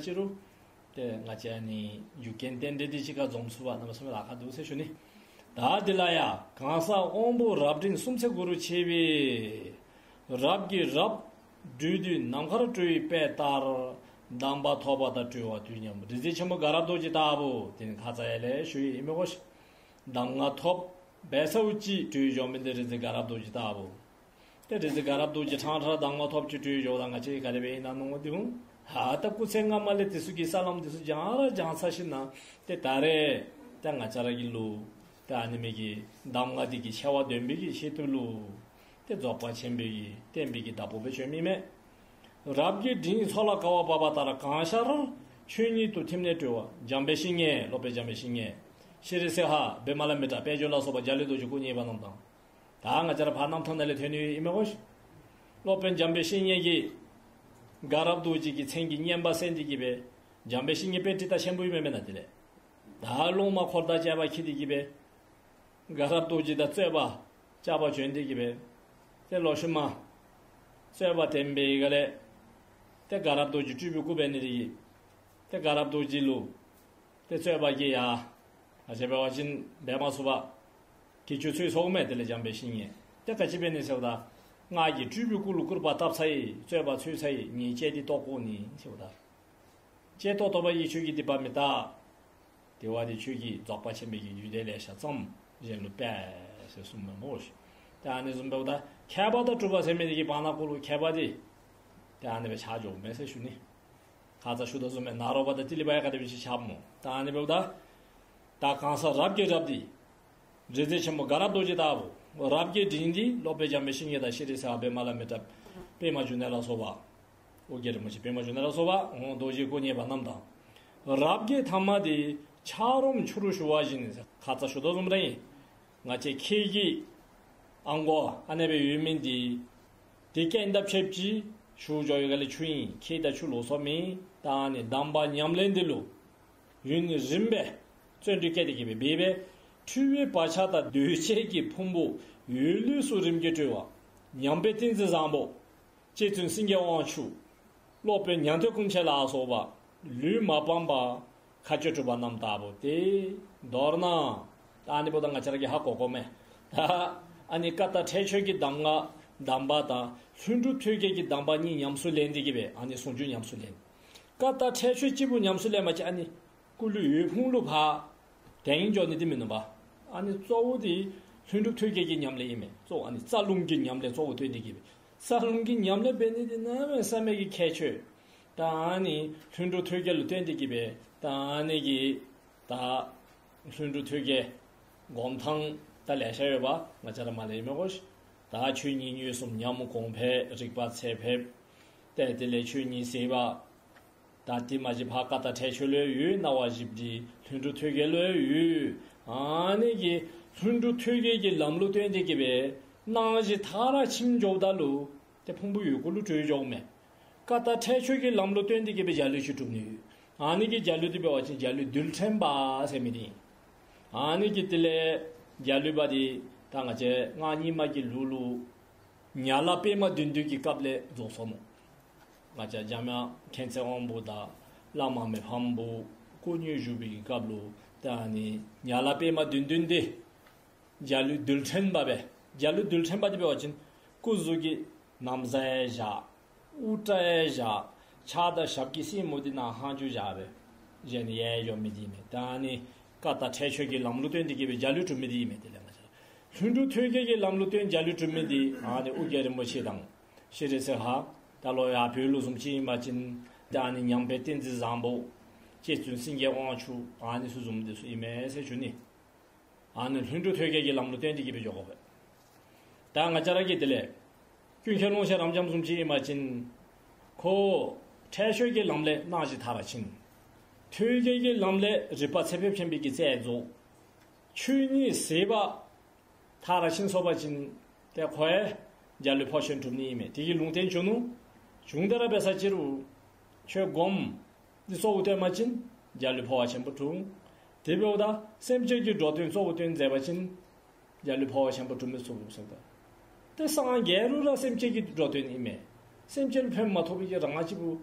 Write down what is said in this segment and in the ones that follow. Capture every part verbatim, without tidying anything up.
ཅི་རུང་ཏེ་ང་བཅས་ནི་རྒྱུ་རྐྱེན་རྟེན་འབྲེལ་འདི་གཅིག་ཁར་འཛོམས་ཚུགས་པ་གནམ་མེད་ས་མེད་ལཱ་ཁག་འདུག་ཟེར་ཞུ་ནི། ད་འདི་ལ་ཡང་གང་ཟག་དབང་པོ་རབ་འབྲིང་སུམ་ཚན་དགུ་རུ་ཕྱེ་བའི་རབ་ཀྱི་རབ་སྦྲུལ་དུས་ནམ་མཁར་སྤྲོ་བའི་དཔེ་ལྟར་གདམས་པ་ཐོབ་པ་དང་སྤྲུལ་པ་དུས་མཉམ་རིག་འཛིན་ཆེན་པོ་དགའ་རབ་རྡོ་རྗེ་ལྟ་བུ་དེ་ནི་ཁ་ཙ་ཡར་ལས་ཞུ་ཡི་ཨིན་མས་གོ་ཤིག། གདམས་ངག་ཐོབ་འབད་ཚརཝ་ཅིག་སྤྲུལ་འགྱོ་མི་འདི་རིག་འཛིན་དགའ་རབ་རྡོ་རྗེ་ལྟ་བུ། ཏེ་རིག་འཛིན་དགའ་རབ་རྡོ་རྗེ་ཕྲང་ཕྲང་གདམས་ངག་ཐོབ་ཅིག་སྤྲུལ་འགྱོཝ་ད་ང་བཅས་ག་དེ་སྦེ་ཨིན་ན་མནོ་འོང་། ད་སྐུ་ཚེ་སྔ་མ་ལས་དེ་ཚུ་གི་ས་ལམ་དེ་ཚུ་སྦྱང་ར་སྦྱང་ཚར་ཞིནམ་ཏེ་ད་རེས་ཏེ་ང་བཅས་ར་གི་ལུ་ཏེ་ཨ་ནི་མི་གི་གདམས་ངག་འདི་གི་ཆེ་བ་འདོན་པའི་གི་ཆེད་དུ་ལུ་ཏེ་རྫོགས་པ་ཆེན་པོའི་གི་བསྟན་པའི་གི་བདག་པོ་སྦེ་བྱོན་མི་མས། རབ་ཀྱི་འབྲིང་མཚོ་ལ་དཀའ་བ་འབབ་པ་ལྟར་གང་ཤར་ཆོས་ཉིད་དུ་ཐིམ་ནས་སྤྲུལ་པ་འཇམ་དཔལ་བཤེས་གཉེན། སློབ་དཔོན་འཇམ་དཔལ་བཤེས་གཉེན། ཤྲཱི་སིང་ཧ་བི་མ་ལ་མི་ཏྲ་དཔལ་འབྱོར་ལ་སོགས་པ་འཇའ་ལུས་རྡོ་རྗེ་སྐུ་བརྙེས་པ་རྣམས་དང་། ད་ང་བཅས་ར་ཕར་རྣམ་ཐར་ནང་ལས་ཐོན་ནི་ཨིན་མས་གོ་ཤིག། སློབ་དཔོན་འཇམ་དཔལ་བཤེས་གཉེན་གྱིས་དགའ་རབ་རྡོ་རྗེ་གི་མཚན་གྱི་སྙན་པ་གསན་ཏེ་གི་སྦེ་འཇམ་དཔལ་བཤེས་གཉེན་དཔེ་ཁྲིད་ད་ཆེན་པོ་ཨིན་མས་མེན་ན། དེ་ལས་ད་སློབ་མ་འཁོར་དང་བཅས་པ་འཁྱིད་དེ་གི་སྦེ་དགའ་རབ་རྡོ་རྗེ་དང་རྩོད་པ་རྐྱབ་པར་བྱོན་ཏེ་གི་སྦེ་ཏེ་ལོག་ཤུལ་མ་རྩོད་པ་དེ་སྦེ་ཡི་ག་ལས་ཏེ་དགའ་རབ་རྡོ་རྗེ་སྤྲུལ་པའི་སྐུ་འབད་ནི་དེ་གིས་ཏེ་དགའ་རབ་རྡོ་རྗེ་ལུ་ཏེ་རྩོད་པ་གིས་ཡ་ཨ་ཅེ་འབད་བ་ཅིན་འབད་མ་ཚུགས་པར་གྱི་ཅུང་ཚུད་སོངམ་མས། དེ་ལས་འཇམ་དཔལ་བཤེས་གཉེན་ཏེ་ག་ཅི་འབད་ནི་ཟེརཝ་ད་ང་གིས་སྤྲུལ་པའི་སྐུ་ལུ་སྐུར་པ་བཏབ་ཚར་ཡི། རྩོད་པ་ཚུད་ཚར་ཡི། ངེའི་ལྕེ་འདི་བཏོག་དགོ་ནི་ཟེརཝ་ད་ལྕེ་བཏོག་བཏོག་པ་གིས་ཁྱོད་ཀྱིས་སྡིག་པ་མི་དག། དེ་བ་དེ་ཁྱོད་ཀྱིས་རྫོགས་པ་ཆེན་པོའི་གི་རྒྱུད་སྡེ་ལེ་ཤ་བརྩམས་གཞན་ལུ་སྤེལ་ཟེར་གསུངམ་མས་སྨོ་ཤིག། ཏེ་ཨ་ནི་བཟུམ་འབདཝ་ད་མཁས་པ་དང་གྲུབ་པ་ཟེར་མི་དེ་གི་བར་ན་གུ་ལུ་མཁས་པ་དེ་ཏེ་ཨ་ནི་སྦེ་ཆགས་འགྱོཝ་མས་ཟེར་ཞུ་ནི། ཁ་ཙ་ཞུ་དོ་བཟུམ་སྦེ་ནཱ་རོ་པ་དང་ཏི་ལི་པ་ཡང་ག་དེ་སྦེ་ཅིག་ཆགསཔ་སྨོ། ད་ཨ་ནི་འབདཝ་ད་ད་གང་ཟག་རབ་ཀྱི་རབ་འདི་རིག་འཛིན་ཆེན་པོ་དགའ་རབ་རྡོ་རྗེ་ལྟ་བུ། རབ་ཀྱི་འབྲིང་འདི་སློབ་དཔོན་འཇམ་དཔལ་བཤེས་གཉེན་དང་ཤྲཱི་སིང་ཧ་བི་མ་ལ་མི་ཏྲ་པདྨ་འབྱུང་གནས་ལ་སོགས་པ་ཨོ་རྒྱན་རིན་པོ་ཆེ་པདྨ་འབྱུང་གནས་ལ་སོགས་པ་རྡོ་རྗེ་སྐུ་བརྙེས་པ་རྣམས་དང་། རབ་ཀྱི་ཐ་མ་འདི་འཁྱགས་རོམ་ཆུ་རུ་ཞུ་བ་བཞིན། ཁ་ཙ་ཞུ་དོ་བཟུམ་ར་ཨིན། ང་བཅས་ཁྱེད་ཀྱི་ཨ་མགོ་ཨ་ནེ་སྦེ་ཡོད་མི་འདི་དེ་སྐད་འདབ་ཆེབ་ཅིག་ཞུ་འགྱོ་ཡི་ག་ལས་ཆུ་ཨིན། ཁྱེད་དང་ཆུ་ལོགས་སུ་མེད། ད་ཨ་ནི་གདམས་པ་ཉམས་ལེན་འདི་ལུ་ཡུན་རིངམོ་སྦེ་བརྩོན་འགྲུས་བསྐྱེད་དེ་གི་སྦེ་འབད་སྦེ་འཁྲུལ་པའི་བག་ཆགས་དང་འདུ་བྱེད་ཀྱི་ཕུང་པོ་འོད་ལུས་སུ་རིམ་གྱིས་གྲོལ་བ་ཉམས་དཔལ་ཏིང་འཛིན་བཟང་པོ། རྗེ་བཙུན་སེང་གེ་དབང་ཕྱུག། སློབ་དཔོན་ཉན་ཐོས་ཀུན་མཁྱེན་ལ་སོགས་པ་ལུས་མ་སྤངས་པར་མཁའ་སྤྱོད་གྲུབ་པ་རྣམས་ལྟ་བུ་སྟེ། མདོར་ན་ད་ཨ་ནི་འབདཝ་ད་ང་བཅས་ར་གིས་ཧ་གོ་དགོ་མས། ད་ཨ་ནི་ཀ་དག་ཁྲེགས་ཆོད་ཀྱི་གདམས་ངག་གདམས་པ་དང་ལྷུན་གྲུབ་ཐོད་རྒལ་གྱི་གདམས་པ་གཉིས་ཉམས་སུ་ལེན་ཏེ་གི་སྦེ་ཨ་ནི་ཟུང་འཇུག་ཉམས་སུ་ལེན། ཀ་དག་ཁྲེགས་ཆོད་གཅིག་པུ་ཉམས་སུ་ལེན་པ་ཅིན་ཨ་ནི་སྐུ་ལུས་འོད་ཕུང་ལུ་ཕར་དེངས་འགྱོ་ནི་འདི་མིན་ནུག་པ། ཨ་ནི་གཙོ་བོ་འདི་ལྷུན་གྲུབ་ཐོད་རྒལ་གྱི་ཉམས་ལེན་ཨིན་མས། གཙོ་བོ་ཨ་ནི་རྩ་རླུང་གི་ཉམས་ལེན་གཙོ་བོ་བཏོན་ཏེ་གི་སྦེ་རྩ་རླུང་གི་ཉམས་ལེན་འབད་ནི་འདི་གནམ་མེད་ས་མེད་ཀྱི་ཁྱད་ཆོས། ད་ཨ་ནི་ལྷུན་གྲུབ་ཐོད་རྒལ་ལུ་བརྟེན་ཏེ་གི་སྦེ་ད་ཨ་ནི་གི་ད་ལྷུན་གྲུབ་ཐོད་རྒལ་སྒོམ་ཐངས་ད་ལེ་ཤ་ཡོད་པ་ང་བཅས་ར་མ་ལས་ཨིན་མས་གོ་ཤིག། ད་ཆོས་ཉིད་མངོན་སུམ་ཉམས་གོང་འཕེལ་རིག་པ་ཚད་ཕེབས། ཏེ་དེ་ལས་ཆོས་ཉིད་ཟད་པ། ད་དེ་མ་གཞི་ཕར་ཀ་དག་ཁྲེགས་ཆོད་ལུ་ཡང་ཡོད། སྣང་བ་བཞི་པོ་འདི་ལྷུན་གྲུབ་ཐོད་རྒལ་ལུ་ཡང་ཡོད། ཨ་ནི་གི་ལྷུན་གྲུབ་ཐོད་རྒལ་གྱི་ལམ་ལུ་བརྟེན་ཏེ་གི་སྦེ་སྣང་བཞི་མཐར་ཕྱིན་འགྱོཝ་ད་ལུ་ཏེ་ཕུང་པོ་འོད་སྐུ་ལུ་གྲོལ་འགྱོཝ་མས། ཀ་དག་ཁྲེགས་ཆོད་ཀྱི་ལམ་ལུ་བརྟེན་ཏེ་གི་སྦེ་འཇའ་ལུས་ཅིག་གྲུབ་ནི་ཡོད། ཨ་ནི་གི་འཇའ་ལུས་འདི་འབད་བ་ཅིན་འཇའ་ལུས་རྡུལ་ཕྲན་པ་ཟེར་མི་འདི་ཨིན། ཨ་ནི་གི་དེ་ལས་འཇའ་ལུས་པ་འདི་ད་ང་བཅས་སྔགས་རྙིང་མ་གི་ལུགས་ལུ་ཉ་ལ་པདྨ་བདུན་བདུན་གྱི་སྐབས་ལས་རྫོགས་སོ་ནུག། ང་བཅས་འཇམ་དབྱངས་མཁྱེན་བརྩེ་དབང་པོ་དང་བླ་མ་མི་ཕམ་པོ་སྐུ་དངོས་བཞུགས་པའི་སྐབས་ལུ་ད་ཨ་ནི་ཉ་ལ་པདྨ་བདུན་བདུན་འདི་འཇའ་ལུས་རྡུལ་ཕྲན་པ་སྦེ། འཇའ་ལུས་རྡུལ་ཕྲན་པ་འདི་འབད་བ་ཅིན་སྐུ་གཟུགས་ཀྱི་ན་བཟའ་ཡང་བཞག། དབུ་སྐྲ་ཡང་བཞག། ཕྱག་དང་ཞབས་ཀྱི་སེན་མོ་འདི་ནང་ལྷག་རྒྱུ་བཞག་སྦེ་གཞན་ཡལ་འགྱོ་མི་འདི་མས། ད་ཨ་ནི་ཀ་དག་ཁྲེགས་ཆོད་ཀྱི་ལམ་ལུ་བརྟེན་ཏེ་གི་སྦེ་འཇའ་ལུས་གྲུབ་མི་འདི་མས། དེ་ལས་ང་བཅས་ལྷུན་གྲུབ་ཐོད་རྒལ་གྱི་ལམ་ལུ་བརྟེན་འཇའ་ལུས་གྲུབ་མི་འདི་ཨ་ནི་ཨོ་རྒྱན་རིན་པོ་ཆེ་དང་ཤྲཱི་སིང་ཧ། ད་ལོག་ཡར་བོད་ལུ་བཟུམ་ཅིག་ཨིན་པ་ཅིན་ད་ཨ་ནི་ཉམས་དཔལ་ཏིང་འཛིན་བཟང་པོ། རྗེ་བཙུན་སེང་གེ་དབང་ཕྱུག། ཨ་ནི་ཚུ་བཟུམ་འདི་ཚུ་ཨིན་མས་ཟེར་ཞུ་ནི། ཨ་ནི་ལྷུན་གྲུབ་ཐོད་རྒལ་གྱི་ལམ་ལུ་བརྟེན་ཏེ་གི་སྦེ་འགྱོ་དགོ་པས། ད་ང་བཅས་ར་གི་དེ་ལས་ཀུན་མཁྱེན་ཀློང་ཆེན་རབ་འབྱམས་བཟུམ་ཅིག་ཨིན་པ་ཅིན་ཁོ་ཁྲེགས་ཆོད་ཀྱི་ལམ་ལས་སྣང་བཞི་མཐར་ཕྱིན། ཐོད་རྒལ་གྱི་ལམ་ལས་རིག་པ་ཚད་ཕེབས་ཆེན་པོའི་གི་རྩལ་རྫོགས། ཆོས་ཉིད་ཟད་པ་མཐར་ཕྱིན་སོང་པ་ཅིན་ཏེ་ཁོ་ཡང་འཇའ་ལུས་འཕོ་ཆེན་གྲུབ་ནི་ཨིན་མས། དེ་གི་ལུང་བསྟན་བྱུང་ནུག། བྱུང་སྟེ་ར་འབད་ས་ཅིག་རུང་ཆོས་སྒོམ་འདི་གཙོ་བོ་བཏོན་པ་ཅིན་འཇའ་ལུས་འཕོ་བ་ཆེན་པོ་འཁྲུངས། དེ་འབདཝ་ད་སེམས་ཅན་གྱི་འགྲོ་དོན་གཙོ་བོ་བཏོན་མཛད་པ་ཅིན་འཇའ་ལུས་འཕོ་བ་ཆེན་པོ་འཁྲུངས་མི་ཚུགས་ཟེརཝ་ད། ཏེ་སངས་རྒྱས་རུང་ར་སེམས་ཅན་གྱི་འགྲོ་དོན་ཨིན་མས། སེམས་ཅན་ལུ་ཕན་མ་ཐོགས་པའི་གི་རང་དབང་གཅིག་པུ་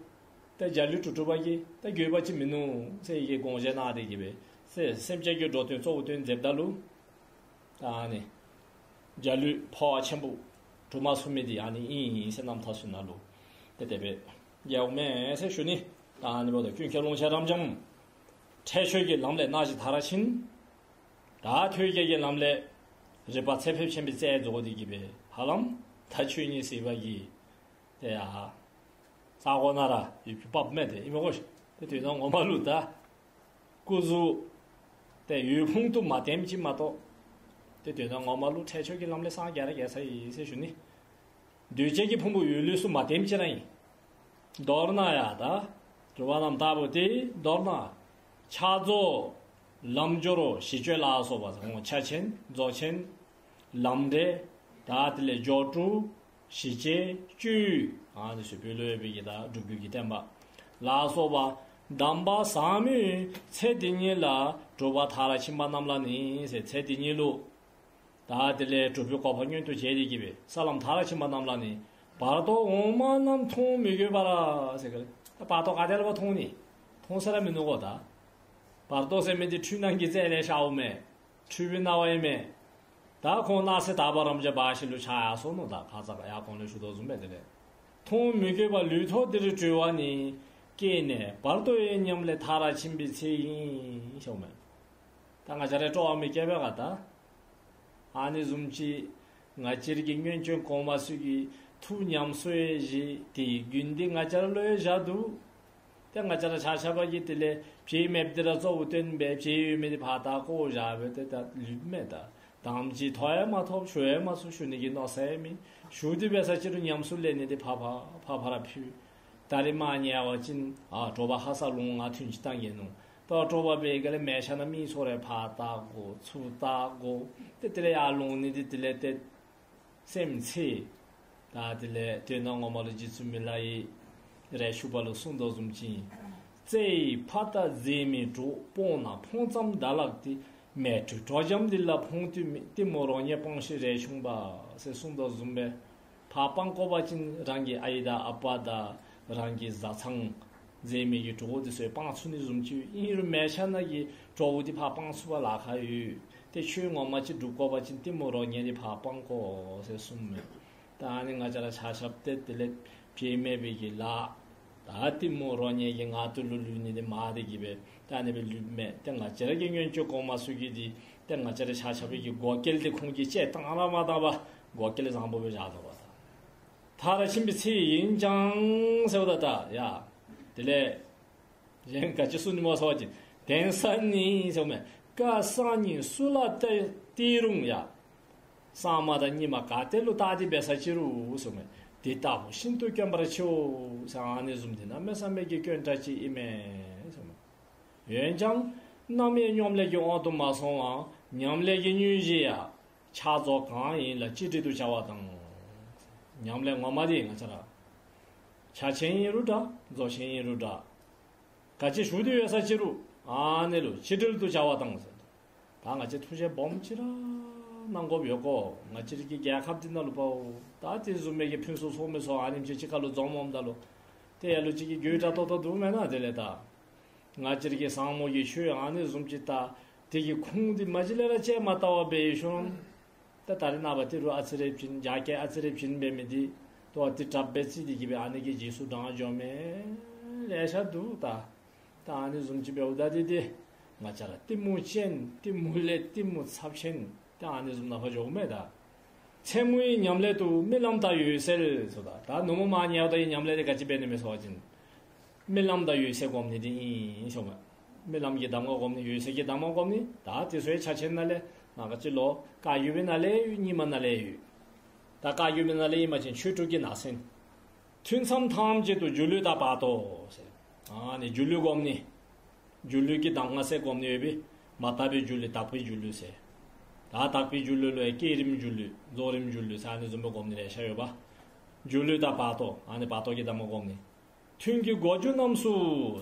ད་འཇའ་ལུས་དྲུག་དྲུག་པ་གིས་ད་དགོས་པ་ཅིག་མིན་ནུག་ཟེར་ཡི་གེ་དགོངས་བཞེས་གནང་སྟེ་གི་སྦེ་སེམས་ཅན་གྱི་འགྲོ་དོན་གཙོ་བོ་དོན་མཛདཔ་ད་ལུ་ད་ཨ་ནི་འཇའ་ལུས་འཕོ་བ་ཆེན་པོ་གྲུབ་མ་ཚུགས་མི་འདི་ཨ་ནི་ཨིན་ཟེར་རྣམ་ཐར་ཚུ་ནང་ལུ་ཏེ་དེ་སྦེ་ཡོདཔ་མས་ཟེར་ཞུ་ནི། ད་ཨ་ནི་འབདཝ་ད་ཀུན་མཁྱེན་ཀློང་ཆེན་རབ་འབྱམས་ཁྲེགས་ཆོད་ཀྱི་ལམ་ལས་སྣང་ཞིང་མཐར་ཕྱིན། ད་ཐོད་རྒལ་གྱི་ལམ་ལས་རིག་པ་ཚད་ཕེབས་ཆེན་པོའི་རྩལ་རྫོགས་ཏེ་གི་སྦེ་ཧ་ལམ་ད་ཆོས་ཉིད་སྲིད་པ་གི་ཏེ་ཡ་ས་གོ་ནང་ར་ཡུལ་ཕུད་པ་མས། ཏེ་ཨིན་མས་གོ་ཤིག། ཏེ་དོན་དག་ངོ་མ་ལུ་ད་སྐུ་གཟུགས་ཏེ་འོད་ཕུང་དུ་མ་སྟོནམ་ཅིག་མ་གཏོགས་ཏེ་དོན་དག་ངོ་མ་ལུ་ཁྲེགས་ཆོད་ཀྱི་ལམ་ལས་སངས་རྒྱས་ར་རྒྱས་ཚར་ཡི་ཟེར་ཞུ་ནི། འདུས་བྱས་ཀྱི་ཕུང་པོ་འོད་ལུས་སུ་མ་སྟོནམ་ཅིག་ར་ཨིན། མདོར་ན་ཡ་ད་གྲུབ་པ་རྣམས་ལྟ་བུ་སྟེ། མདོར་ན་ཕྱག་རྫོགས་ལམ་སྦྱོར་ཞི་གཅོད་ལ་སོགས་པ་ཟེར་ཁོང་ཕྱག་ཆེན་རྫོགས་ཆེན་ལམ་འབྲས་ད་དེ་ལས་སྦྱོར་དྲུག་ཞི་བྱེད་སྤྱོད་ཡུལ་ཨ་ནི་ཚུ་བོད་ལུ་ཡོད་པའི་གི་ད་སྒྲུབ་བརྒྱུད་ཀྱི་བསྟན་པ་ལ་སོགས་པ་གདམས་པ་ཟབ་མོའི་ཚེ་འདི་ཉིད་ལ་གྲུབ་པ་མཐར་ཕྱིན་པ་རྣམས་ལ་ནི་ཟེར། ཚེ་འདི་ཉིད་ལུ་ད་དེ་ལས་གྲུབ་པའི་གོ་འཕང་མངོན་དུ་བྱས་ཏེ་གི་སྦེ་ས་ལམ་མཐར་ཕྱིན་པ་རྣམས་ལ་ནི་བར་དོ་འོག་མ་རྣམས་མཐོང་མི་དགོས་པར་ཟེར་གི་ལགས། ད་བར་དོ་ག་ཏེ་ལས་ཕར་མཐོང་ནི། མཐོང་ས་ར་མིན་ནུག་གོ། ད་བར་དོ་ཟེར་མི་འདི་འཁྲུལ་སྣང་གི་རྩལ་ལས་ཤརཝ་མས། འཁྲུལ་པའི་སྣང་བ་ཨིན་མས། ད་ཁོང་སྣང་སྲིད་དག་པ་རབ་འབྱམས་འབའ་ཞིག་ལུ་ཆགས་ཡར་སོ་ནུག། ད་ཁ་ཙ་ཡར་གོང་ལུ་ཞུ་དོ་བཟུམ་སྦེ་དེ་ལས་མཐོང་མི་དགོས་པར་ལུས་ཐོག་འདིར་གྲོལ་བ་ནི། སྐྱེས་ནས་བར་དོའི་ཉམས་ལས་མཐར་ཕྱིན་པའི་ཚེ་ཡིན་ཟེརཝ་མས། ད་ང་བཅས་ར་སྤྲོ་བ་མི་སྐྱེ་བས་ག། ད་ཨ་ནི་བཟུམ་ཅིག་ང་བཅས་ར་གི་སྔོན་བྱོན་གོངམ་ཚུ་གིས་ཐུགས་ཉམས་གསོ་ཡང་བཞེས་ཏེ་རྒྱུན་འདི་ང་བཅས་ར་ལུ་ཡང་བཞག་འདུག། ཏེ་ང་བཅས་ར་ཆ་ཁྱབ་ཀྱིས་དེ་ལས་བྱེད་མེདཔ་འདི་ར་གཙོ་བོ་བཏོན་སྦེ་བྱེད་ཡོད་མི་འདི་ཕར་བཏགས་བཀོ་བཞག་སྦེ་ཏེ་ད་ལུསཔ་མས། ད་དང་པ་ཅིག་ཐོབ་ཡང་མ་ཐོབ། ཞུ་ཡང་མ་ཞུ། ཞུ་ནི་གི་མནོ་ས་ཡང་མེད། ཞུ་སྟེ་འབད་ས་ཅིག་རུང་ཉམས་སུ་ལེན་ནི་འདི་ཕར་ཕར་ཕར་ཕར་ར་ཕུད། ད་རིས་མ་ཉལ་བ་ཅིན་ཨ་དྲོ་པ་ཧ་སག་ལོང་ང་ཐུན་ཅིག་བཏང་གེ་ནོ། ད་དྲོ་པ་འབད་ག་ལས་མལ་ཆ་ནང་མི་ཚུ་ར་ཕར་བལྟ་དགོ་ཚུར་བལྟ་དགོ། ཏེ་དེ་ལས་ཡར་ལོང་ནི་འདི་དེ་ལས་ཏེ་སེམས་འཚེར། ད་དེ་ལས་དོན་དག་ངོ་མ་ལུ་རྗེ་བཙུན་མི་ལ་ཡིས་རས་ཆུང་པ་ལུ་གསུངས་དོ་བཟུམ་ཅིག། བརྩེ་ཡི་ཕ་རྟ་མཛེས་མའི་གྲོགས། སྤོང་ན་ཕོངས་ཙམ་ད་ལགས་ཏེ། མལ་གྲོ་གྲོགས་འཇམ་འདི་ལ་ཕོངས་དུས་མེད། གཏི་མུག་རོ་ཉལ་སྤང་ཤིག་རས་ཆུང་པ། ཟེར་གསུངས་དོ་བཟུམ་སྦེ་ཕར་སྤང་དགོ་པ་ཅིན་རང་གི་ཨའི་དང་ཨ་པ་དང་རང་གི་བཟའ་ཚང་མཛེས་མའི་གི་གྲོགས་འདི་ཚུ་སྤང་ཚུགས་ནི་བཟུམ་ཅིག། ཨིན་རུང་མལ་ཆ་ནང་གི་གྲོགས་འདི་ཕར་སྤང་ཚུགས་པར་ལཱ་ཁག་ཡོད། ཏེ་ཆོས་ངོ་མ་ཅིག་སྒྲུབ་དགོ་པ་ཅིན་གཏི་མུག་རོ་ཉལ་འདི་ཕར་སྤང་དགོ་ཟེར་གསུངས་མས། ད་ཨ་ནི་ང་བཅས་ར་ཆ་ཁྱབ་ཏེ་དེ་ལས་བྱེད་མེད་པའི་གི་ལཱ་ད་གཏི་མུག་རོ་ཉལ་གྱི་ངང་དུ་ལུས་ལུས་ནི་འདི་མ་དེ་གི་སྦེ་ད་ཨ་ནི་སྦེ་ལུསཔ་མས། ཏེ་ང་བཅས་ར་གི་སྔོན་བྱོན་གོངམ་ཚུ་གིས་འདི་ཏེ་ང་བཅས་ར་ཆ་ཁྱབ་ཀྱི་གོ་སྐལ་འདི་ཁོང་གིས་བཅད་བཏང་ར་མ་བཏང་པར་གོ་སྐལ་བཟང་པོ་སྦེ་བཞག་དོ་བ། ད་མཐར་ཕྱིན་པའི་ཚེ་ཡིན་ཀྱང་ཟེརཝ་ད་ད་ཡ་དེ་ལས་གཞན་ག་ཅི་གསུངས་ནུག་སྨོ་ཟེར་བ་ཅིན། དེང་སང་ནི་ཟེརཝ་མས། བཀའ་སང་ཉིན་སུ་ལ་བལྟ་བལྟས་རུང་ཡ། སང་མ་དང་ཉི་མ་ག་ཏེ་ལུ་བལྟ་སྟེ་འབད་ས་ཅིག་རུང་ཟེརཝ་མས། དེ་ལྟ་བུ་ཤིན་ཏུ་དཀོན་པར་མཆིའོ་ཟེར། ཨ་ནི་བཟུམ་འདི་གནམ་མེད་ས་མེད་ཀྱི་དཀོན་དྲགས་ཅིག་ཨིན་མས་ཟེརཝ་མས། འོན་ཀྱང་རྣམ་གཡེང་སྙོམ་ལས་ཀྱི་དབང་དུ་མ་སོང་བར་ཉམས་ལེན་གྱི་དངོས་གཞི་ཡ་ཕྱག་རྫོགས་གང་ཡིན་ལ་གཅིག་དྲིལ་དུ་བྱ་བ་དང་། ཉམས་ལེན་ངོ་མ་འདི་ང་བཅས་ར་ཕྱག་ཆེན་ཨིན་རུང་འདྲ་རྫོགས་ཆེན་ཨིན་རུང་འདྲ་ག་ཅི་ཞུ་སྟེ་ཡོད་ས་ཅིག་རུང་ཨ་ནི་ལུ་གཅིག་དྲིལ་དུ་བྱ་བ་དང་ཟེར། ད་ང་བཅས་ཐུགས་བཞེད་སྦོམ་ཅིག་ར་གནང་དགོཔ་ཡོད་གོ། ང་བཅས་ར་གི་རྒྱལ་ཁབ་འདི་ནང་ལུ་འབདཝ་ད་དེ་བཟུམ་མའི་གི་ཕུན་སུམ་ཚོགས་མི་ཚུ་ཨ་ནེམ་ཅིག་གཅིག་ཁར་ལུ་འཛོམས་འོངམ་ད་ལུ་ཏེ་ལ་ལུ་ཅིག་གིས་དགོད་བྲ་ཏོག་ཏོ་འདུག་མེན་ན། དེ་ལས་ད་ང་བཅས་ར་གི་ཟབ་མོ་གི་ཆོས་ཨ་ནི་བཟུམ་ཅིག་ད་དེ་གི་ཁུངས་འདི་མ་གཞི་ལས་ར་བཅད་མ་བཏང་བར་འབད་ཡོད་ཤོང་། ད་ད་རེས་ནངས་པ་ཏི་རུ་ཨ་ཙི་རེ་བྱིན་རྒྱ་སྐད་ཨ་ཙི་རེ་བྱིན་འབད་མི་འདི་ཏོ་ཏི་དྲགཔ་སྦེ་བརྩི་སྟེ་གི་སྦེ་ཨ་ནི་གི་རྗེས་སུ་འབྲང་འགྱོ་མི་ལེ་ཤ་འདུག། ད་ད་ཨ་ནི་བཟུམ་ཅིག་འབདཝ་ད་འདི་ཏེ་ང་བཅས་ར་གཏི་མུག་ཅན་གཏི་མུག་ལས་གཏི་མུག་ཚབས་ཆེན་ད་ཨ་ནི་བཟུམ་ནང་ཕར་འགྱོཝ་མས། ད་མཚན་མོའི་ཉམས་ལེན་དུ་རྨི་ལམ་དང་འོད་གསལ་ཟེརཝ་ད་ད་ནུབ་མོ་མ་ཉལཝ་ད་གི་ཉམས་ལེན་འདི་ག་ཅི་འབད་ནི་མས་ཟེར་བ་ཅིན་རྨི་ལམ་དང་འོད་གསལ་སྒོམ་ནི་འདི་ཨིན་ཟེརཝ་མས། རྨི་ལམ་གྱི་གདམས་ངག་སྒོམ་ནི་འོད་གསལ་གྱི་གདམས་ངག་སྒོམ་ནི། ད་དེ་ཚུ་ཡང་ཕྱག་ཆེན་ནང་ལས་ནང་ག་ཅི་ལོ་བཀའ་བརྒྱུད་པའི་ནང་ལས་ཡོད། རྙིང་མ་ནང་ལས་ཡོད། ད་བཀའ་བརྒྱུད་པའི་ནང་ལས་ཨིན་པ་ཅིན་ཆོས་དྲུག་གི་ནང་ཚན། ཐུན་མཚམས་ཐམས་ཅད་དུ་སྒྱུ་ལུས་དང་བར་དོ་ཟེར། ཨ་ནི་སྒྱུ་ལུས་སྒོམ་ནི། སྒྱུ་ལུས་ཀྱི་གདམས་ངག་ཟེར་སྒོམ་ནི་ཡོད་པས། མ་དག་པའི་སྒྱུ་ལུས་དག་པའི་སྒྱུ་ལུས་ཟེར། ད་དག་པའི་སྒྱུ་ལུས་ལུ་ཡང་བསྐྱེད་རིམ་སྒྱུ་ལུས་རྫོགས་རིམ་སྒྱུ་ལུས་ཟེར་ཨ་ནི་བཟུམ་སྦེ་སྒོམ་ནི་ལེ་ཤ་ཡོདཔ། སྒྱུ་ལུས་དང་བར་དོ་ཨ་ནི་བར་དོ་གི་གདམས་ངག་སྒོམ་ནི། ཐུན་གྱི་འགོ་མཇུག་རྣམས་སུ་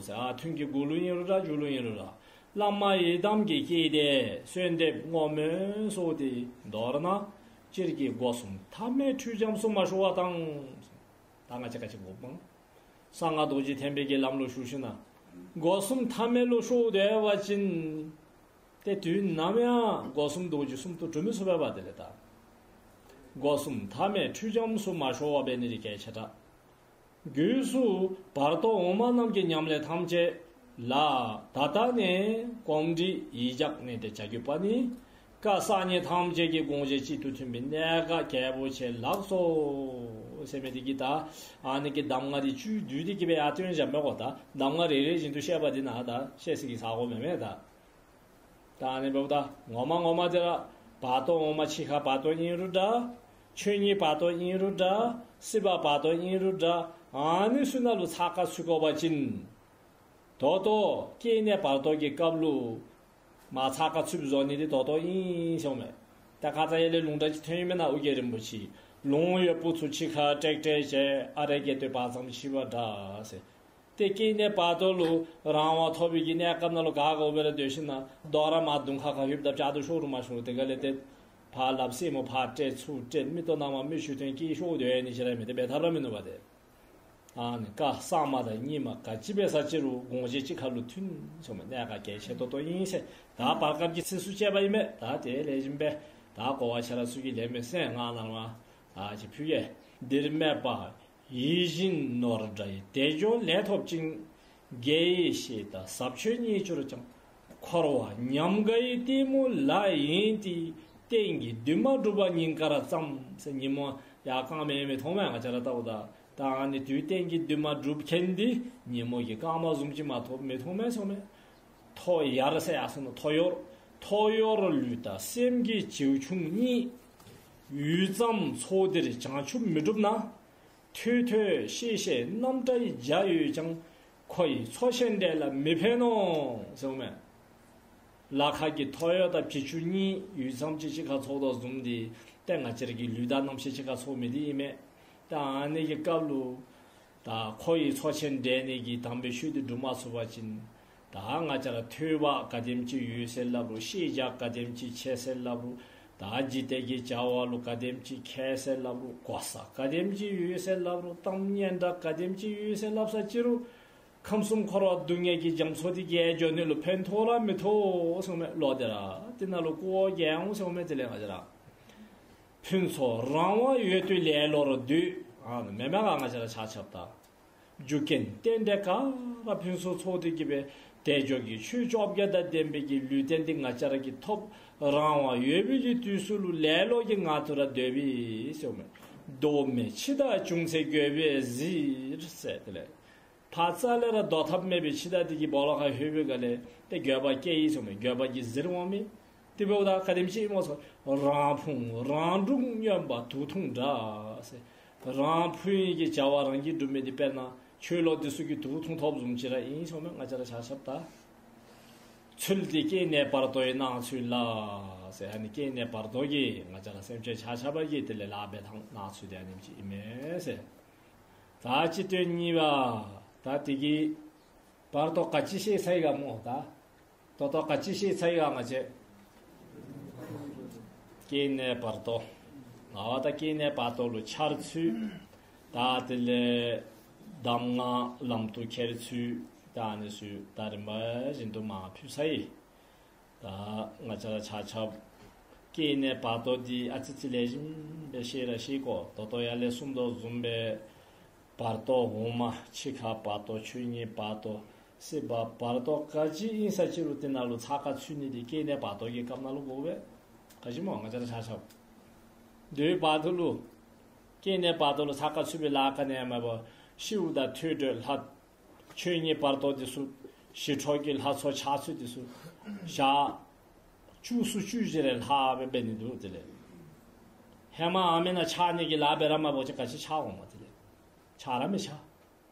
ཟེར། ཨ་ཐུན་གྱི་འགོ་ལུ་ཨིན་རུང་ར་མཇུག་ལུ་ཨིན་རུང་ར་བླ་མ་ཡི་དམ་གྱི་བསྐྱེད་དེ་གསོལ་འདེབས་བསྔོ་སྨོན་སོགས་ཏེ་མདོར་ན་སྤྱིར་གྱི་སྒོ་གསུམ་ཐ་མལ་འཁྲུལ་འབྱམས་སུ་མ་ཤོར་བ་དང་། ད་ང་བཅས་ག་ཅི་དགོཔ་མས། གསང་སྔགས་རྡོ་རྗེ་ཐེག་པའི་གི་ལམ་ལུ་ཞུགས་ཞིནམ་ན་སྒོ་གསུམ་ཐ་མལ་ལུ་ཤོར་སྡོད་པ་ཅིན་ཏེ་དུས་ནམ་ཡང་སྒོ་གསུམ་རྡོ་རྗེ་གསུམ་དུ་གྲུབ་མི་ཚུགས་པས་པ། དེ་ལས་ད་སྒོ་གསུམ་ཐ་མལ་འཁྲུལ་འབྱམས་སུ་མ་ཤོར་བར་འབད་ནི་དེ་གལ་ཆེ་དྲགས། སྒོས་སུ་བར་དོ་འོག་མ་རྣམས་ཀྱི་ཉམས་ལེན་ཐམས་ཅད་ལ་ད་ལྟ་ནས་གོམས་འདྲིས་ཡིད་འཇགས་གནས་ཏེ་བྱ་དགོས་པ་ནི། བཀའ་གསར་རྙིང་ཐམས་ཅད་ཀྱི་དགོངས་གཞི་གཅིག་ཏུ་མཐུན་པའི་གནད་འགག་གལ་པོ་ཆེ་ལགས་སོ། ཟེར་མི་དེ་གིས་ད་ཨ་ནི་གི་གདམས་ངག་དེ་བཅུད་བསྡུས་ཏེ་གི་སྦེ་ཡར་སྟོན་བཞག་མི་དགོ། ད་གདམས་ངག་རེ་རེ་བཞིན་དུ་བཤད་པ་འདི་ནང་ད་བཤད་ས་གི་ས་གོ་མེད་མས་ད། ད་ཨ་ནི་འབདཝ་ད་ངོ་མ་ངོ་མ་དེ་ར་བར་དོ་འོག་མ་འཆི་ཁ་བར་དོ་ཨིན་རུང་འདྲ། ཆོས་ཉིད་བར་དོ་ཨིན་རུང་འདྲ། སྲིད་པ་བར་དོ་ཨིན་རུང་འདྲ། ཨ་ནི་ཚུ་ནང་ལུ་ཚགས་ཁར་ཚུད་དགོ་པ་ཅིན་ད་ལྟོ་སྐྱེ་གནས་བར་དོ་གི་སྐབས་ལུ་མར་ཚགས་ཁར་ཚུདཔ་བཟོ་ནི་འདི་ད་ལྟོ་ཨིན་ཟེརཝ་མས། ད་ཁ་ཙ་ཡར་ལས་ལུང་འདྲེན་ཅིག་ཐོན་ཡི་མེན་ན། ཨོ་རྒྱན་རིན་པོ་ཆེ་ལོང་ཡོད་བུ་ཚུ་འཆི་ཁར་བཀྲེག་བཀྲེག་བྱེད། ཨ་རེ་གེ་ཏོ་བར་མཚམས་འཆི་བ་འདྲ་ཟེར། ཏེ་སྐྱེ་གནས་བར་དོ་ལུ་རང་དབང་ཐོབ་པའི་གི་གནས་སྐབས་ནང་ལུ་ག་དགོ་སྦེ་ར་སྡོད་ཞིནམ་ན་དོ་རུང་མར་གདོང་ཁ་ཁར་ལྷོདཔ་ད་བཅག་དོ་ཤོར་རུང་མ་ཤོར། དེ་ག་ལས་ཏེ་ཕར་ལགཔ་སེན་མོ་ཕར་སྤྲད་ཚུར་སྤྲད་མིག་ཏོ་ནང་མར་མིག་ཆུ་ཐོན་སྐྱེས་ཤོར་སྡོད་ནི་ཅིག་ར་མེད། དེ་འབད་ཐབས་ར་མིན་ནུག་པ་ཏེ། ཨ་ནི་བཀའ་གསར་མ་དང་རྙིང་མ་ག་ཅི་འབད་ས་ཅི་རུང་དགོངས་གཞི་གཅིག་ཁར་ལུ་མཐུན་ཟེརཝ་མས། གནད་འགག་གལ་ཆེ་ཏོག་ཏོ་ཨིན་ཟེར། ད་བར་སྐབས་ཀྱི་ཚིགས་སུ་བཅད་པ་ཨིན་མས། ད་དེ་ལེགས་ཤོམ་སྦེ་ད་གོ་བ་ཆ་ར་ཚུ་གིས་ལེན་མས་ཟེར་ང་ནཱ་ལས་མར་ཨ་ཅིག་ཕུལ་གེ། འདིར་སྨྲས་པ། ཡིད་བཞིན་ནོར་འདྲ་ཡི་དལ་འབྱོར་ལས་ཐོབ་ཅིང་། དགེ་བའི་བཤེས་དང་ཟབ་ཆོས་རྙེད་གྱུར་ཀྱང་། འཁོར་བ་ཉམས་དགའ་ཡི་ལྟད་མོ་ལ་ཡེངས་ཏེ། གཏན་གྱི་འདུན་མ་བསྒྲུབས་པ་ཉིན་དཀར་ཙམ་ཟེར། ཉིན་མོ་ཡར་སྐརམ་ཡང་མི་མཐོང་མས། ང་བཅས་ར་ལྟཝ་ད་ད་ཨ་ནི་དུས་གཏན་གྱི་འདུན་མ་བསྒྲུབ་མཁན་འདི་ཉིན་མོ་གི་སྐརམ་བཟུམ་ཅིག་མ་གཏོགས་མི་མཐོང་མས་ཟེརཝ་མས། ཐོ་ཡར་ཟེར་ཡར་སོང་ནུག། ཐོ་ཡོར། ཐོ་ཡོར་ལུས་དང་སེམས་ཀྱི་བྱེའུ་ཆུང་གཉིས། ཡུད་ཙམ་ཚོགས་འདིར་བྱང་ཆུབ་མི་བསྒྲུབས་ན། ཐོས་ཐོས་ཤེས་ཤེས་རྣམ་བཀྲ་ཡི་རྒྱ་ཡོད་ཀྱང་། ཁོ་ཡི་ཚོགས་ཆེན་འདྲེན་ལ་མི་ཕན་ནོ་ཟེརཝ་མས། ལ་ཁ་གི་ཐོ་ཡོར་དང་བྱི་ཅུང་གཉིས་ཡུད་ཙམ་ཅིག་གཅིག་ཁར་ཚོགས་དོ་བཟུམ་འདི་ཏེ་ང་བཅས་ར་གི་ལུས་དང་རྣམ་ཤེས་གཅིག་ཁར་ཚོགས་མི་འདི་ཨིན་མས། ད་ཨ་ནི་གི་སྐབས་ལུ་ད་ཁོ་ཡི་ཚོགས་ཆེན་འདྲེན་ནི་གི་དམ་པའི་ཆོས་འདི་སྒྲུབ་མ་ཚུགས་པ་ཅིན་ད་ང་བཅས་ར་ཐོས་པ་ག་དེམ་ཅིག་ཡོད་ཟེར་སླབ་རུང་། ཤེས་བྱ་ག་དེམ་ཅིག་ཆེ་ཟེར་སླབ་རུང་། ད་འཇིག་རྟེན་གྱི་བྱ་བ་ལུ་ག་དེམ་ཅིག་མཁས་ཟེར་སླབ་རུང་། གོ་ས་ག་དེམ་ཅིག་ཡོད་ཟེར་སླབ་རུང་། གཏམ་སྙན་གྲགས་ག་དེམ་ཅིག་ཡོད་ཟེར་སླབ་ས་ཅི་རུང་ཁམས་གསུམ་འཁོར་བ་སྡུག་བསྔལ་གྱི་རྒྱ་མཚོ་འདི་བརྒལ་འགྱོ་ནི་ལུ་ཕན་ཐོགས་ར་མི་ཐོགས་ཟེརཝ་མས། ལོག་སྟེ་ར་དེ་ནང་ལུ་སྐུ་འོ་བརྒྱལ་འོང་ཟེརཝ་མས། དེ་ལས་ང་བཅས་ར་ཕུན་ཚོགས་རང་དབང་ཡོད་དུས་ལེ་ལོར་སྡོད། ཨ་ནི་མེན་མས་ག། ང་བཅས་ར་ཆ་ཁྱབ་ད་རྒྱུ་རྐྱེན་རྟེན་འབྲེལ་ག་ར་ཕུན་སུམ་ཚོགས་ཏེ་གི་སྦེ་དལ་འབྱོར་གྱི་ཆོས་བཅོ་བརྒྱད་དང་ལྡན་པའི་གི་ལུས་རྟེན་འདི་ང་བཅས་ར་གིས་ཐོབ། རང་དབང་ཡོད་པའི་གི་དུས་སུ་ལུ་ལེ་ལོ་གི་ངང་དུ་ར་སྡོད་པས་ཟེརཝ་མས། ལྡོག་མེད་འཆི་བདག་བྱུང་ཚེ་དགོས་པས་གཟིར་ཟེར། དེ་ལས་ཕར་རྩ་ལས་ར་ལྡོག་ཐབས་མེད་པའི་འཆི་བདག་འདི་གི་སྦོ་ལོགས་ཁར་ལྷོད་པའི་སྒང་ལས་ཏེ་འགྱོད་པ་སྐྱེ་ཡི་ཟེརཝ་མས། འགྱོད་པ་གིས་གཟིར་འོང་མས། དེ་འབདཝ་ད་ག་དེམ་ཅིག་ཨིནམ་སྨོ་ཟེར་བ་ཅིན་རང་ཕུང་རང་སྒྲུབ་སྨྱོན་པ་དུག་འཐུང་འདྲ་ཟེར། རང་ཕུང་གི་བྱ་བ་རང་གིས་སྒྲུབ་མི་འདི་དཔེར་ན་ཆོས་ལོག་འདི་ཚུ་གིས་དུག་འཐུང་དོ་བཟུམ་ཅིག་ར་ཨིན་ཟེརཝ་མས། ང་བཅས་ར་ཆ་ཁྱབ་ད་ཚུལ་འདི་སྐྱེ་གནས་བར་དོའི་སྣང་ཚུལ་ལ་ཟེར། ཨ་ནི་སྐྱེ་གནས་བར་དོ་གི་ང་བཅས་ར་སེམས་ཅན་ཆ་ཁྱབ་ཀྱི་དེ་ལས་ལཱ་འབད་ཐངས་སྣང་ཚུལ་འདི་ཨ་ནེམ་ཅིག་ཨིན་མས་ཟེར། ད་སྤྱི་དོན་གཉིས་པ་ད་དེ་གི་བར་དོ་ག་ཅི་བཤད་ཚར་ཡི་ག་སྨོ་ད། ད་ལྟོ་ག་ཅི་བཤད་ཚར་ཡི་ག་ང་བཅས། སྐྱེ་གནས་བར་དོ། ཨ་ད་སྐྱེ་གནས་བར་དོ་ལུ་འཆར་ཚུལ། ད་དེ་ལས་གདམས་ངག་ལམ་དུ་ཁྱེར་ཚུལ། ད་ཨ་ནི་ཚུ་ད་རིམ་པ་བཞིན་དུ་མར་ཕུལ་ཚར་ཡི། ད་ང་བཅས་ར་ཆ་ཁྱབ་སྐྱེ་གནས་བར་དོ་འདི་ཨ་ཙི་ཙི་ལེགས་ཤོམ་སྦེ་ཤེས་ར་ཤེས་དགོ། ད་ལྟོ་ཡར་ལས་གསུངས་དོ་བཟུམ་སྦེ་བར་དོ་འོག་མ་འཆི་ཁ་བར་དོ་ཆོས་ཉིད་བར་དོ་སྲིད་པ་བར་དོ་ག་ཅི་ཨིན་ས་ཅི་རུང་དེ་ནང་ལུ་ཚགས་ཁར་ཚུད་ནི་འདི་སྐྱེ་གནས་བར་དོ་གི་སྐབས་ནང་ལུ་དགོ་པས། ག་ཅི་སྨོ་ང་བཅས་ར་ཆ་ཁྱབ་དེའི་བར་དོ་ལུ་སྐྱེ་གནས་བར་དོ་ལུ་ཚགས་ཁར་ཚུད་པའི་ལཱ་ག་ནི་ཡང་མེད་པར་ཤིཝ་ད་ཐོས་གྲོལ་ལྷ་ཆོས་ཉིད་བར་དོ་འདི་ཚུ་ཞི་ཁྲོ་གི་ལྷ་ཚོགས་འཆར་ཚུལ་འདི་ཚུ་ཞག་བཅུ་གསུམ་བཅུ་བཞི་རེ་ལྷག་སྦེ་འབད་ནི་འདུག། དེ་ལས་ཧེ་མ་ཨ་མེན་ན་འཆར་ནི་གི་ལཱ་འབད་ར་མ་འབད་བ་ཅིན་ག་ཅི་འཆར་འོང་མས། དེ་ལས་འཆར་ར་མི་འཆར།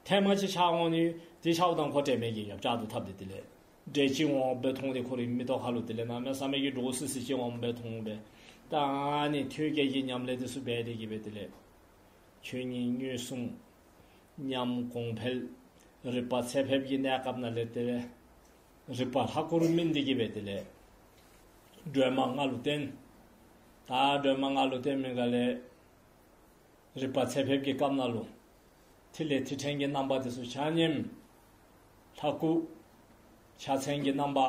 ཐེངས་མ་ཅིག་འཆར་འོང་ནི་དེ་འཆརཝ་ད་ཁོ་དྲན་མེད་ཀྱི་ཡོདཔ་ཅིག་ཏུ་ཐབས་ཏེ་དེ་ལས་འདྲེ་ཅིག་འོང་སྦེ་མཐོང་སྟེ་ཁོ་རའི་མིག་ཏོ་ཁ་ལུ། དེ་ལས་གནམ་མེད་ས་མེད་ཀྱི་འདྲོག་སི་སི་ཅིག་འོང་སྦེ་མཐོང་སྦེ། ད་ཨ་ནི་ཐོད་རྒལ་གྱི་ཉམས་ལེན་འདི་ཚུ་འབད་དེ་གི་སྦེ་དེ་ལས་ཆོས་ཉིད་མངོན་སུམ་ཉམས་གོང་འཕེལ་རིག་པ་ཚད་ཕེབས་ཀྱི་གནས་སྐབས་ནང་ལས་དེ་ལས་རིག་པ་ལྷ་སྐུར་སྨིན་ཏེ་གི་སྦེ་དེ་ལས་སྒྲོན་མ་ལྔ་ལུ་བརྟེན། ད་སྒྲོན་མ་ལྔ་ལུ་བརྟེན་མི་སྒང་ལས་རིག་པ་ཚད་ཕེབས་ཀྱི་སྐབས་ནང་ལུ་ ཐིག་ལེ་ཐིག་ཕྲན་གྱི་རྣམ་པ་དེ་ཚུ་ཆ་མཉམ་ལྷ་སྐུ་ཕྱག་མཚན་གྱི་རྣམ་པ་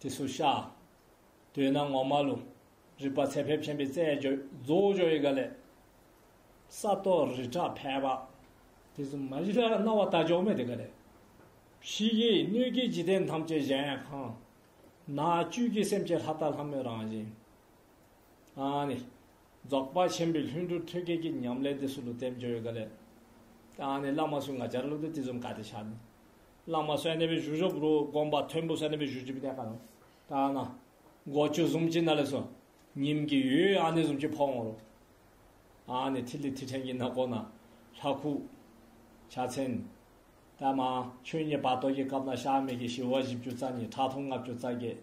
དེ་ཚུ་ཤར། དོན་ངོ་མ་ལུ་རིག་པ་ཚད་ཕེབས་ཆེན་པོའི་རྩལ་རྫོགས་འགྱོ་བའི་སྒང་ལས་ས་རྡོ་རི་བྲག་ཕལ་པ་དེ་ཚུ་མ་གཞི་ལས་ར་སྣང་བ་དག་འགྱོཝ་མས། དེ་སྒང་ལས་ཕྱི་ཡི་སྣོད་ཀྱི་འཇིག་རྟེན་ཐམས་ཅད་གཞལ་ཡས་ཁང་། ནང་བཅུད་ཀྱི་སེམས་ཅན་ལྷ་དང་ལྷ་མོའི་རང་བཞིན། ཨ་ནི་རྫོགས་པ་ཆེན་པོའི་ལྷུན་གྲུབ་ཐོད་རྒལ་གྱི་ཉམས་ལེན་དེ་ཚུ་ལུ་བརྟེན་འགྱོ་བའི་སྒང་ལས་ཨ་ནི་བླ་མ་ཚུ་ང་བཅས་ར་ལུ་ཏེ་དེ་བཟུམ་ག་དེ་ཤར་ནི། བླ་མ་ཚུ་ཨ་ནི་སྦེ་བཞུགས་བཞུགསཔ་རུང་དགོངས་པ་མཐོན་པོ་ཚུ་ཨ་ནི་སྦེ་བཞུགས་བཞུགསཔ་ཨིན་ན་ག་ནོ། ད་ན་སྒོ་ཅུང་བཟུམ་ཅིག་ནང་ལས་སོ་ཉིམ་གྱི་འོད་ཨ་ནི་བཟུམ་ཅིག་ཕོག་འོང་རུང་། ཨ་ནི་ཐིག་ལེ་ཐིག་ཕྲན་གྱི་ནང་ཁོ་ན་ལྷ་སྐུ་ཕྱག་མཚན། ད་མ་ཆོས་ཉིད་བར་དོ་གི་སྐབས་ནང་ཤར་མི་གི་ཞི་བ་བཞི་བཅུ་རྩ་གཉིས་ཁྲག་འཐུང་ལྔ་བཅུ་རྩ་བརྒྱད།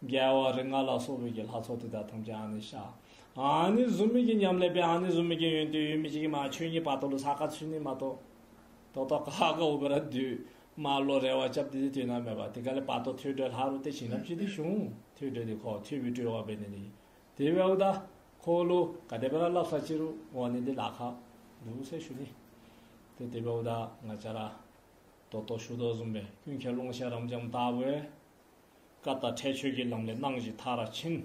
རྒྱལ་བ་རིགས་ལྔ་ལ་སོགས་པའི་གི་ལྷ་ཚོགས་དེ་དག་ཐམས་ཅད་ཨ་ནི་ཤར། ཨ་ནི་བཟུམ་མའི་གི་ཉམས་ལེན་འབད་ཨ་ནི་བཟུམ་མའི་གི་ཡོན་ཏན་ཡོད་མི་ཅིག་གིས་མ་ཆོས་ཉིད་བར་དོ་ལུ་ས་ཁར་ཚུད་ནི་མ་གཏོགས། ད་ལྟོ་ཁ་ཁ་འུ་སྦེ་ར་སྡོད། མ་ལོ་རེ་བ་རྐྱབ་སྟེ་དེ་དོན་དག་མེད་པ། དེ་སྒང་ལས་བར་དོ་ཐོས་གྲོལ་ལྷག་རུང་ཏེ་བྱིན་རླབས་ཅིག་ཏེ་བྱུང་། ཐོས་གྲོལ་དེ་ཁོ་ཐོས་པའི་སྤྲོ་བ་འབད་ནི་དེ། དེ་འབདཝ་ད་ཁོ་ལུ་ག་དེ་སྦེ་ར་སླབ་ས་ཅིག་རུང་འོང་ནི་དེ་ལཱ་ཁག་འདུག་ཟེར་ཞུ་ནི། ཏེ་དེ་འབདཝ་ད་ང་བཅས་ར་ད་ལྟོ་ཞུ་དོ་བཟུམ་སྦེ་ཀུན་མཁྱེན་ཀློང་ཆེན་རབ་འབྱམས་ལྟ་བུའི་བཀའ་དང་ཁྲེགས་ཆོད་ཀྱི་ལམ་ལས་སྣང་བཞི་མཐར་ཕྱིན།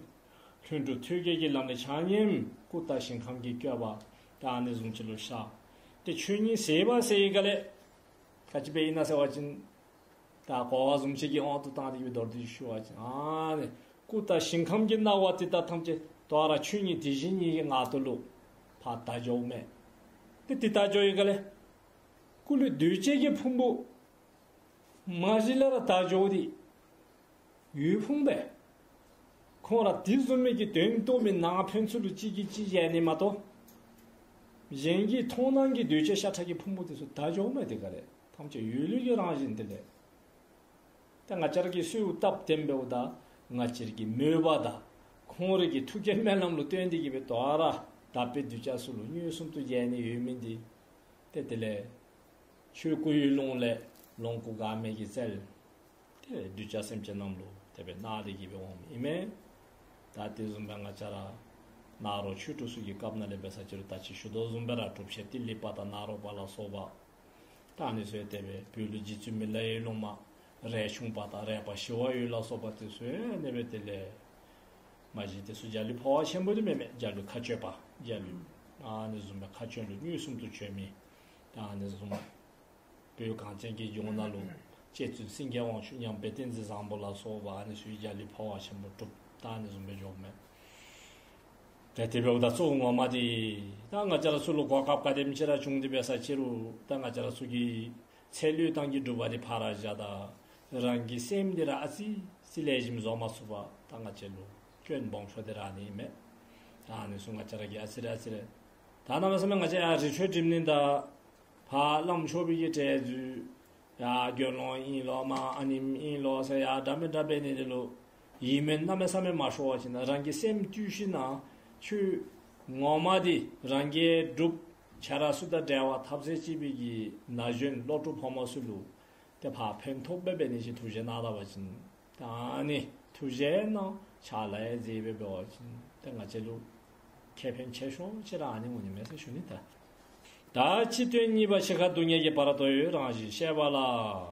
ལྷུན་གྲུབ་ཐོད་རྒལ་གྱི་ལམ་ལས་ཆ་མཉམ་སྐུ་དང་ཞིང་ཁམས་ཀྱི་བཀོད་པ་ད་ཨ་ནི་བཟུམ་ཅིག་ལུ་ཤར། ཏེ་ཆོས་ཉིད་ཟད་པ་ཟད་པའི་སྒང་ལས་ག་ཅི་སྦེ་ཨིན་ན་ཟེར་བ་ཅིན་ད་གོ་བ་བཟུམ་ཅིག་གི་དབང་དུ་བཏང་སྟེ་གི་མདོར་བསྡུས་ཞུ་བ་ཅིན་ཨ་ནི་སྐུ་དང་ཞིང་ཁམས་ཀྱི་སྣང་བ་དེ་དག་ཐམས་ཅད་དོ་རུང་ཆོས་ཉིད་དེ་བཞིན་ཉིད་ཀྱི་ངང་དུ་ལུ་ཕར་དག་འགྱོཝ་མས། ཏེ་དེ་དག་འགྱོ་བའི་སྒང་ལས་སྐུ་ལུས་འདུས་བྱས་ཀྱི་ཕུང་པོ་མ་གཞི་ལས་ར་དག་འགྱོཝ་དེ་འོད་ཕུང་སྦེ་ཁོང་ར་དེ་བཟུམ་མའི་གི་དོན་རྟོགས་མི་ནང་ཕན་ཚུན་ལུ་གཅིག་གིས་གཅིག་གཞལ་ནི་མ་གཏོགས། གཞན་གྱི་མཐོང་སྣང་གི་འདུས་བྱས་ཤ་ཁྲག་གི་ཕུང་པོ་དེ་ཚུ་དག་འགྱོཝ་མས། དེ་སྒང་ལས་ཐམས་ཅད་འོད་ལུས་ཀྱི་རང་བཞིན་དེ་ལས། ད་ང་བཅས་ར་གིས་གསོལཝ་བཏབ་སྟེ་འབདཝ་ད་ང་བཅས་ར་གི་མོས་པ་དང་ཁོང་ར་གི་ཐུགས་བསྐྱེད་སྨོན་ལམ་ལུ་བརྟེན་ཏེ་གི་སྦེ་དོ་རུང་དག་པའི་གདུལ་བྱ་ཚུ་ལུ་མངོན་སུམ་དུ་མཇལ་ནི་ཡོད་མི་འདི། ཏེ་དེ་ལས་ཆོས་སྐུ་ཡི་ཀློང་ལས་ལོངས་སྐུ་འགག་མེད་ཀྱི་རྩལ། ཏེ་གདུལ་བྱ་སེམས་ཅན་རྣམས་ལུ་དེ་སྦེ་གནང་སྟེ་གི་སྦེ་འོངམ་ཨིན་མས། ད་དེ་བཟུམ་སྦེ་ང་བཅས་ར་ནཱ་རོ་ཆོས་དྲུག་ཚུ་གི་སྐབས་ནང་ལས་འབད་ས་ཅིག་རུང་ད་ཅི་ཞུ་དོ་བཟུམ་སྦེ་ར་སྒྲུབ་བྱེད་ཏི་ལི་པ་དང་ནཱ་རོ་པ་ལ་སོགས་པ། ད་ཨ་ནི་ཚུ་དེ་སྦེ་བོད་ལུ་རྗེ་བཙུན་མི་ལ་ཡི་སློབ་མ་རས་ཆུང་པ་དང་རས་པ་ཞི་བ་འོད་ལ་སོགས་པ་དེ་ཚུ་ཨ་ནི་སྦེ་དེ་ལས་མ་གཞི་དེ་ཚུ་འཇའ་ལུས་འཕོ་བ་ཆེན་པོ་དེ་མེན་མས། འཇའ་ལུས་མཁའ་སྤྱོད་པ་འཇའ་ལུས་ཨ་ནི་བཟུམ་སྦེ་མཁའ་སྤྱོད་ལུ་མངོན་སུམ་དུ་བྱོན་མི། ད་ཨ་ནི་བཟུམ་བོད་གངས་ཅན་གྱི་ལྗོངས་ནང་ལུ་རྗེ་བཙུན་སེང་གེ་དབང་ཕྱུག་མཉམ་པའི་ཏིང་འཛིན་བཟང་པོ་ལ་སོགས་པ་ཨ་ནི་ཚུ་འཇའ་ལུས་འཕོ་བ་ཆེན་པོ་གྲུབ། ད་ཨ་ནི་བཟུམ་སྦེ་འགྱོཝ་མས། ཏེ་དེ་འབདཝ་ད་གཙོ་བོ་ངོ་མ་འདི་ད་ང་བཅས་ར་ཚུ་ལུ་གོ་སྐབས་ག་དེམ་ཅིག་ར་བྱུང་སྟེ་འབད་ས་ཅིག་རུང་ད་ང་བཅས་ར་ཚུ་གི་ཚེ་བློས་བཏང་གི་སྒྲུབ་པ་འདི་ཕར་བཞག་ད་རང་གི་སེམས་འདི་ར་ཨ་ཙི་ཙི་ལེགས་ཤོམ་བཟོ་མ་ཚུགས་པར་ད་ང་བཅས་ལུ་སྐྱོན་སྦོམ་ཤོས་འདི་ར་ཨ་ནི་ཨིན་མས། ད་ཨ་ནི་ཚུ་ང་བཅས་ར་གིས་ཨ་ཙི་རེ་ཨ་ཙི་རེ་ད་གནམ་མེད་ས་མེད་ང་བཅས་ཡར་རི་ཁྲོད་འགྲིམ་ནི་དང་ཕར་བླམ་ཆོས་པའི་གི་གྲལ་འཛུལ། ཡར་དགེ་སློང་ཨིན་ལོ་མ་ཨ་ནེམོ་ཨིན་ལོ་ཟེར་ཡར་འདྲ་མི་འདྲ་འབད་ནི་དེ་ལུ་ཡིད་སྨོན་གནམ་མེད་ས་མེད་མ་ཤོར་བ་ཅིན་རང་གི་སེམས་བཏུལ་ཞིན་ན་ཆོས་ངོ་མ་འདི་རང་གིས་སྒྲུབ་ཆ་ར་ཚུ་དང་འབྲེལ་བ་འཐབ་ཟེར་ཅིག་པའི་གི་ན་གཞོན་སློབ་ཕྲུག་ཕོ་མོ་ཚུ་ལུ་ཏེ་ཕར་ཕན་ཐོགས་སྦེ་འབད་ནི་ཅིག་ཐུགས་བཞེད་གནང་ད་པ་ཅིན། ད་ཨ་ནི་ཐུགས་བཞེད་གནང་ཕྱག་ལཱ་ཡང་མཛད་སྦེ་འབད་བ་ཅིན་ཏེ་ང་བཅས་ལུ་ཁེ་ཕན་ཆེ་ཤོས་ཅིག་ར་ཨ་ནི་འོང་ནི་མས་ཟེར་ཞུ་ནི། ད་ད་སྤྱི་དོན་གཉིས་པ་འཆི་ཁ་སྡུག་བསྔལ་གྱི་བར་དོའི་རང་བཞིན་བཤད་པ་ལ།